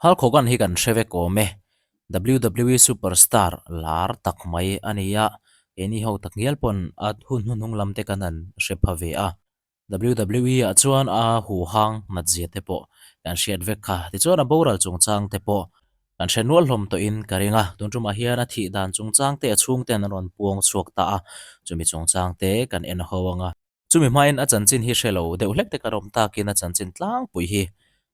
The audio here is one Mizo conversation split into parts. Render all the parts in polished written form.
Hulk Hogan hi kan hre vek awm e. WWE superstar lar tak mai a ni a, keini ho tak ngial pawn a hun hnuhnung lam te kan han hre pha ve a. WWE ah chuan a huhang nat zia te pawh kan hriat vek kha. Tichuan a boral chungchang te pawh kan hre nual hlawm tawhin ka ring a. Tun tumah hian a thih dan chungchang te a chhungten an rawn puang chhuak ta a, chumi chungchang te kan en ho ang a. Chumi hmain a chanchin hi hre lo deuh hlek te kan awm takin a chanchin tlangpui hi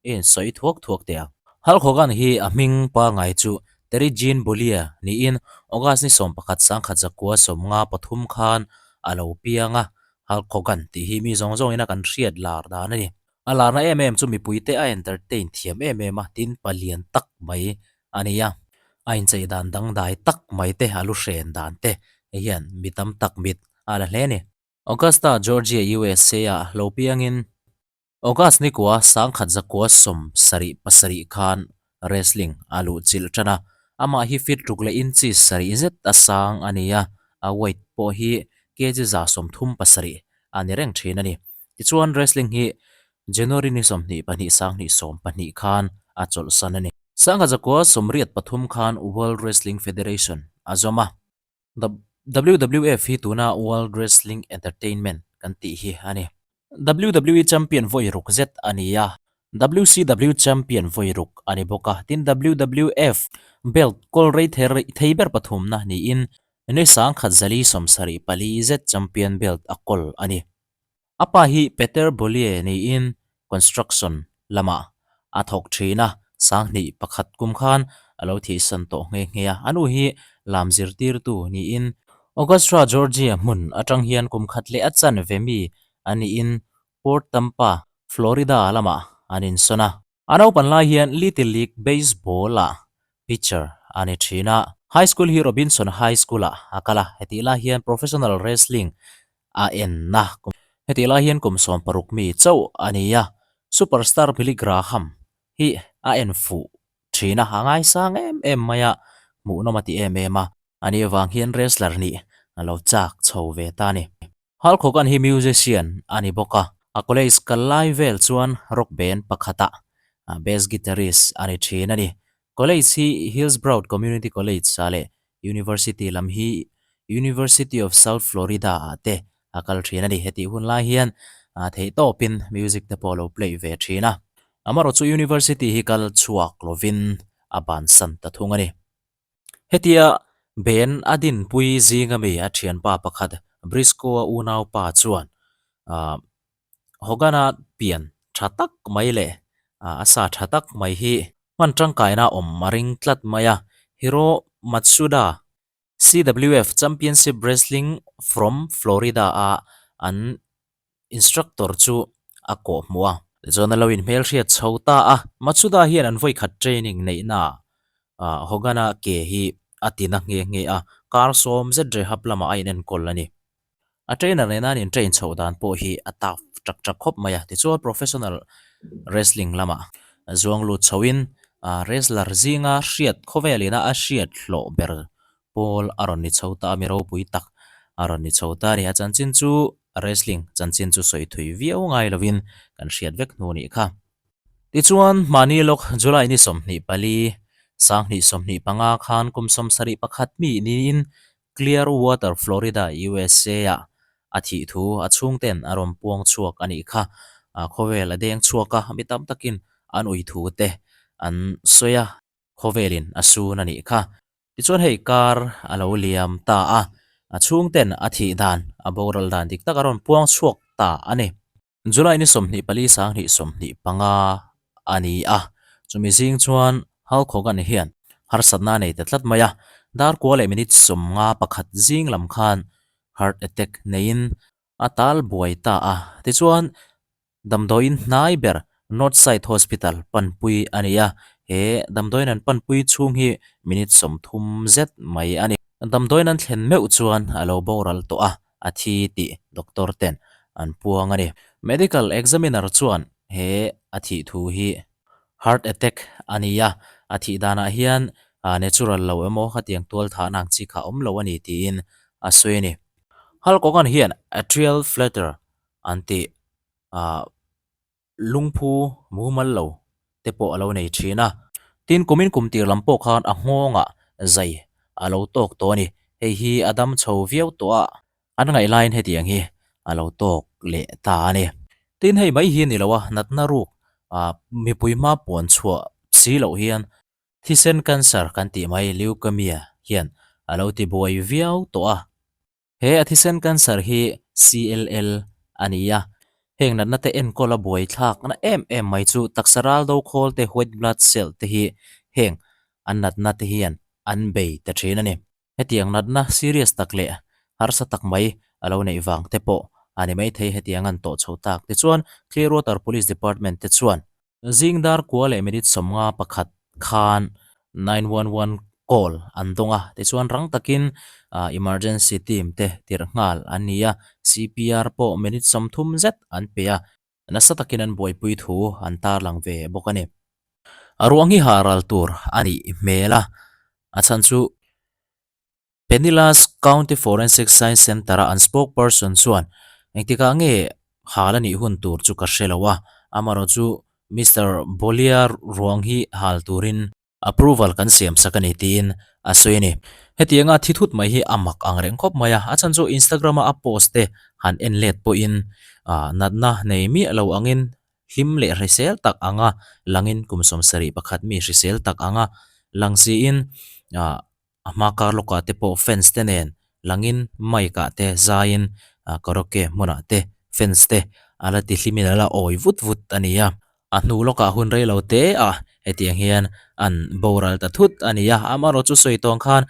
i insawi thuak thuak teh ang. Hulk Hogan hi a hming pangai chu Terry Gene Bollea niin August ni 11 1953 khan a lo piang a, Hulk Hogan tih hi mi zawng zawngin a kan hriat lar dan a ni. A larna em em chu mipuite a entertain thiam em em a, tin palian tak mai a ni a. A inchei dan dangdai tak mai te, a lu hren dan te hian mi tam tak mit a la hle a ni. Augusta, Georgia, USA ah lo piangin August nikua 1977 khan wrestling a luh chilh tan a, amah hi feet ruk leh inchi sarih zet a sang a ni a, a weight pawh hi kg 37 a ni reng thin a ni. Tichuan wrestling hi January ni 22 2012 khan a chawlhsan a ni. 1983 khan World Wrestling Federation a zawm a. WWF hi tuna World Wrestling Entertainment kan tih hi a ni. WWE Champion vawi ruk zet a ni a, WCW Champion vawi ruk a ni bawk a, tin WWF belt kawl rei thei ber pathumna niin ni 1974 zet Champion belt a kawl a ni. A pa hi Peter Bolie niin construction lamah a thawk thin a, 2001 kum khan a lo thihsan tawh nghe nghe a. A nu hi lam zirtirtu niin Augusta, Georgia hmun atang hian kum khat leh a chanve mi a niin Port Tampa, Florida lamah an insawn a. A naupan lai hian Little League Baseball-ah pitcher a ni thin a. High School hi Robinson High School-ah a kal a, hetih lai hian professional wrestling a en a. Hetih lai hian kum 16 mi chauh a ni a, superstar Billy Graham hi a en fuh thin a, a ngaisang em em mai a, hmuhnawm a ti em em a. Ani avang hian wrestler nih a lo chak chho ve ta a ni. Hulk Hogan hi musician a ni bawk a, a college kal lai vel chuan rock band pakhatah bass guitarist a ni thin a ni. College hi Hillsborough Community College ah leh University lam hi University of South Florida ah te a kal thin a ni. Hetih hun lai hian theihtawpin music te pawh a lo play ve thin a. Amaherawhchu University hi kal chhuak lovin a bansan ta thung a ni. Hetia Ben a dinpui zinga mi a thianpa pakhat Briscoe-a unaupa chuan Hogan-a pian tha tak mai leh a sa tha tak mai hi hman tangkaina awm a ring tlat mai a, Hiro Matsuda, CWF Championship Wrestling from Florida-a an Instructor chu a kawh hmuh a. Tichuan a lo inhmelhriat chho ta a, Matsuda hian an vawikhat training neihna ah Hogan-a ke hi a ti na nghe nghe a, kar sawm zet rehab lamah a inenkawl a ni. A trainer nena an intrain chhoh dan pawh hi a tough ṭak ṭak khawp mai a, tichuan professional wrestling lamah zuang lut chhoin wrestler zinga hriat khawvelina a hriat hlawh ber pawl a rawn ni chho ta a, mi ropui tak a rawn ni chho ta a ni. A chanchin chu wrestling chanchin chu sawi thui viau ngai lovin kan hriat vek hnu nih kha. Tichuan, mahni lawk July ni 24, 2025 khan kum 71 mi niin Clearwater, Florida, USA-ah a thih thu a chhungten a rawn puang chhuak a nih kha. Khawvel a deng chhuak a, mi tam takin an ui thu te an sawi a, khawvelin a sun a nih kha. Tichuan hei kar a lo liam ta a, a chhungten a thih dan, a boral dan dik tak a rawn puang chhuak ta a ni. July ni 24 2025 a ni a, chumi zing chuan Hulk Hogan hian harsatna a nei ta tlat mai a, dar kua leh minute 51 zing lam khan heart attack neiin a tal buai ta a, tichuan Damdawiin hnai ber Northside Hospital panpui a ni a, he damdawiin an panpui chhung hi minute 30 zet mai a ni. Damdawiin an thlen meuh chuan a lo boral tawh a, a thi tih doctor ten an puang a ni. Medical examiner chuan he a thih thu hi heart attack a ni a, a thih danah hian natural lo emaw khatiang tual thahna ang chi kha a awm lo a ni tiin a sawi a ni. Hulk Hogan hian atrial flutter an tih ah lungphu mumal lo te pawh a lo nei thin a. Tin, kumin kum tir lam pawh khan a nghawngah zai a lo tawk tawh a ni. Hei hi a dam chho viau tawh a, an ngaih laiin hetiang hi a lo tawk leh ta a ni. Tin, hei mai hi a ni lo a, natna ruk mipui hma puan chhuah si loh hian thisen cancer kan tih mai leukemia hian a lo ti buai viau tawh a. He a thisen cancer hi CLL a ni a, heng natna te enkawl a buai thlakna em em mai chu taksa ral do khawl te white blood cell te hi heng an natna te hian an bei ta thin a ni. Hetiang natna serious tak leh harsa tak mai a lo neih vang te pawh a ni maithei hetiang an tawh chho tak. Tichuan Clearwater Police Department te chuan Zing dar kua leh minute 51 khan 911 call an dawng a, tichuan rang takin emergency team te tirh nghal an ni a, CPR pawh minute 30 zet an pe a, nasa takin an buaipui thu an tarlang ve bawk a ni. A ruang hi hah ral tur a nih hmel a, a chhan chu Pinellas County Forensic Science Center-a an spokesperson chuan, Engtikah nge hal a nih hun tur chu ka hre lo a, amaherawh chu Mister Bolia ruang hi hal turin approval kan siam sak a ni tiin a sawi a ni. Hetianga thi thut mai hi a mak ang reng khawp mai a, a chhan chu Instagram-a a post te han en let pawhin natna nei miah lo angin hlim leh hrisel tak anga langin kum 71 mi hrisel tak anga lang siin A hma kar lawkah te pawh fence te nen langin mic ah te zaiin karaoke hmunah te fence te a la ti hlimin a la awi vut vut a ni a. A hnu lawkah hun rei lo te ah hetiang hian an boral ta thut a ni a, amaherawh chu sawi tawng khan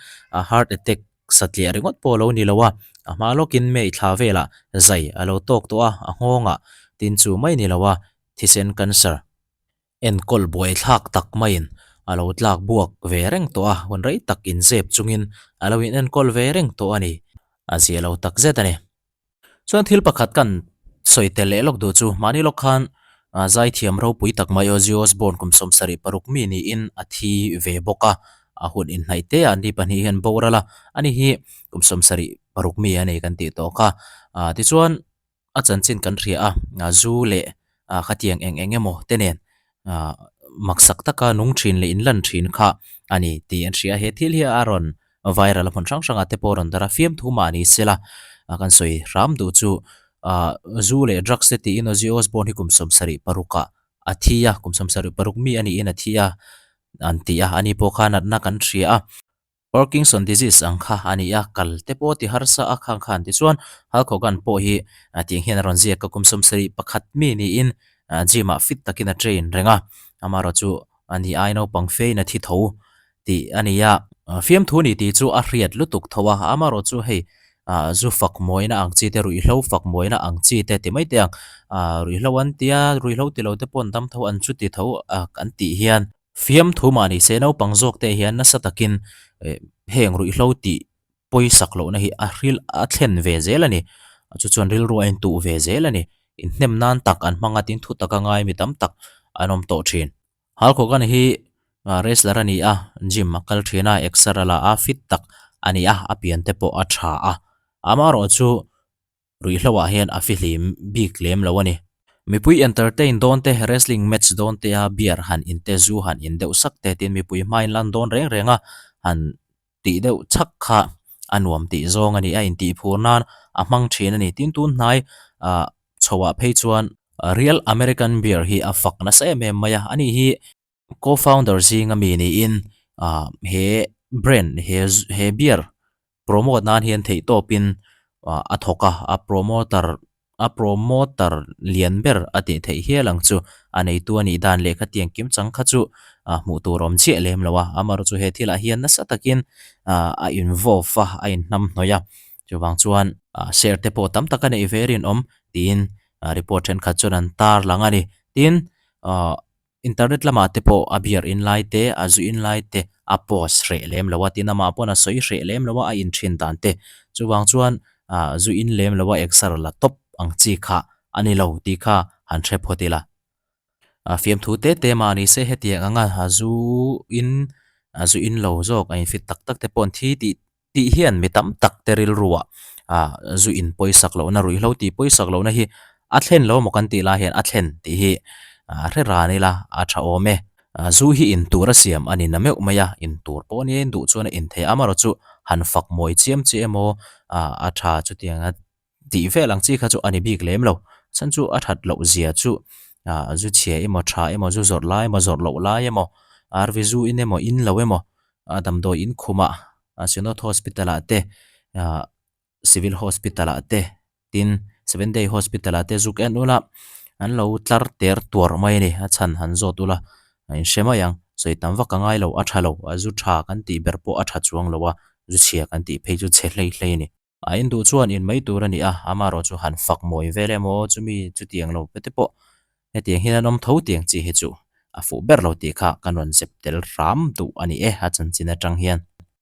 heart attack satliah ringawt pawh a lo ni lo a, a hma lawkin May thla velah zai a lo tawk tawh a, a nghawngah tin chu mai ni lo a, thisen cancer. Enkawl buaithlak tak maiin a lo tlak buak ve reng tawh a, hun rei tak inzep chungin a lo in enkawl ve reng tawh a ni. A zia lo tak zet a ni. Chuan thil pakhat kan sawi tel leh lawk duh chu mahni lawk khan zaithiam ropui tak mai Ozzy Osbourne kum 76 mi niin a thi ve bawk a, a hun inhnaih te ah ni pahnih hian boral a, ani hi kum 76 mi a ni kan tih tawh kha. Tichuan. A chanchin kan hria a, zu leh khatiang eng eng emaw te nen maksak taka nung thin leh inlan thin kha a ni tih an hria a. He thil hi a rawn viral a hmun hrang hrangah te pawh a rawn darh a, fiamthu mah ni sela kan sawi hram duh chu zu leh drugs te tiin Ozzy Osbourne hi kum 76 ah a thi a, kum 76 mi a niin a thi a an ti a, ani pawh kha natna kan hria a. Parkinson disease ang kha a ni a, kal te pawh ti harsa a khang khan tichuan Hulk Hogan pawh hi tiang hian a rawn ziak a, kum 71 mi niin gym ah fit takin a train reng a, amaherawh chu ani ai naupang fein a thi tho tih a ni a, fiamthu ni tih chu a hriat lutuk tho a, amaherawh chu hei zu fak mawina ang chi te, ruihhlo fak mawina ang chi te ti mai te ang, ruihhlo an tia, ruihhlo ti lo te pawh an dam tho an chuti tho an tih hian. Fiamthu mah ni se naupang zawk te hian nasa takin heng ruihhlo tih pawisak lohna hi a hril a thlen ve zel a ni. Chu chuan rilru a intuh ve zel a ni. Inhnem nan tak an hmang a tin thu taka ngai mi tam tak an awm tawh thin. Hulk Hogan hi wrestler a ni a, gym a kal thin a, exer a la a, fit tak a ni a, a pian te pawh a tha a. Amaherawhchu chu Ruihhlo ah hian a fihlim bik lem lo a ni. Mipui entertain dawn te, wrestling match dawn te a beer han in te, zu han in deuh sak te tin mipui hmain lan dawn reng reng a han tih deuh chhak kha a nuam tih zawng a ni a, intih phur nan a hmang thin a ni. Tin tun hnai ah chho ah phei chuan Real American Beer hi a fak nasa em em mai a, ani hi Co-founder zinga mi niin he brand he he beer promote nan hian theihtawpin a thawk a, a promoter a promoter lian ber a tih theih hial ang chu a neitu a nih dan leh khatiang kim chang kha chu hmuh tur awm chiah lem lo a, amaherawhchu he thilah hian nasa takin a involve a, a inhnamhnawih a, chuvang chuan share te pawh tam tak a neih ve rinawm tiin report thenkhat chuan an tarlang a ni. Tin Internet lamah te pawh a beer in lai te, a zu in lai te a post hreh lem lo a, tin amah pawn a sawi hreh lem lo a, a in thin dan te. Chuvang chuan ah zu in lem lo a exer la tawp ang chi kha a ni lo tih kha han hre phawt ila. A fiamthu te te mah ni se hetiang anga a zu in a zu in lo zawk a in fit tak tak te pawh an thi tih Tih hian mi tam tak te rilruah ah zu in pawisak lohna ruihhlo tih pawisak lohna hi a thlen lo maw kan tih lai hian a thlen tih hi a hre ran ila a tha awm e. Zu hi in tur a siam a ni na meuh mai a, in tur pawh nia in duh chuan a in thei a, amaherawh chu han fak mawi chiam che emaw a tha chutiang a tih vel ang chi kha chu a ni bik lem lo. Chhan chu a that loh zia chu zu chhia emaw tha emaw zu zawrh lai emaw zawrh loh lai emaw RV zu in emaw in lo emaw damdawi in khumah Synod Hospital ah te Civil Hospital ah te tin Seven Day Hospital ah te zuk en ula an lo tlar ter tuar mai a ni a chhan han zawt ula a inhre mai ang sawi tam vak a ngai lo a tha lo a zu tha kan tih ber pawh a tha chuang lo a zu chhia kan tih phei chu chhe hlei hlei a ni. A induh chuan in mai tur a ni a amaherawh chu han fak mawi vel emaw chumi chutiang lo te pawh hetiang hian an awm tho tiang chi hi chu a fuh ber lo tih kha kan rawn zep tel hram duh a ni e a chanchin atang hian.